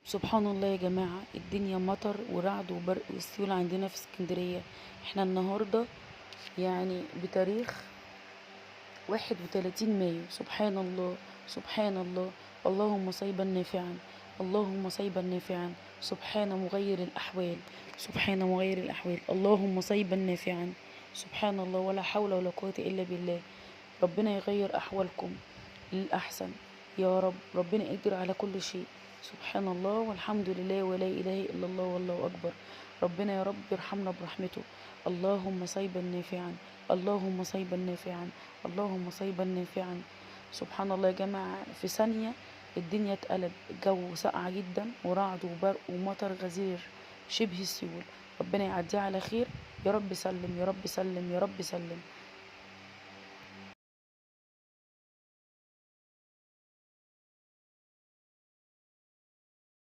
سبحان الله يا جماعة، الدنيا مطر ورعد وبرق والسيول عندنا في اسكندرية. احنا النهاردة يعني بتاريخ 31 مايو. سبحان الله، سبحان الله. اللهم صيبا نافعا، اللهم صيبا نافعا. سبحان مغير الأحوال، سبحان مغير الأحوال. اللهم صيبا نافعا. سبحان الله، ولا حول ولا قوة إلا بالله. ربنا يغير أحوالكم للأحسن يا رب، ربنا قادر على كل شيء. سبحان الله والحمد لله ولا إله إلا الله والله أكبر. ربنا يا رب يرحمنا برحمته. اللهم صيبا نافعا، اللهم صيبا نافعا، اللهم صيبا نافعا. سبحان الله يا جماعة، في ثانية الدنيا اتقلب، الجو سقع جدا ورعد وبرق ومطر غزير شبه السيول. ربنا يعديها على خير يا رب. سلم يا رب، سلم يا رب، سلم.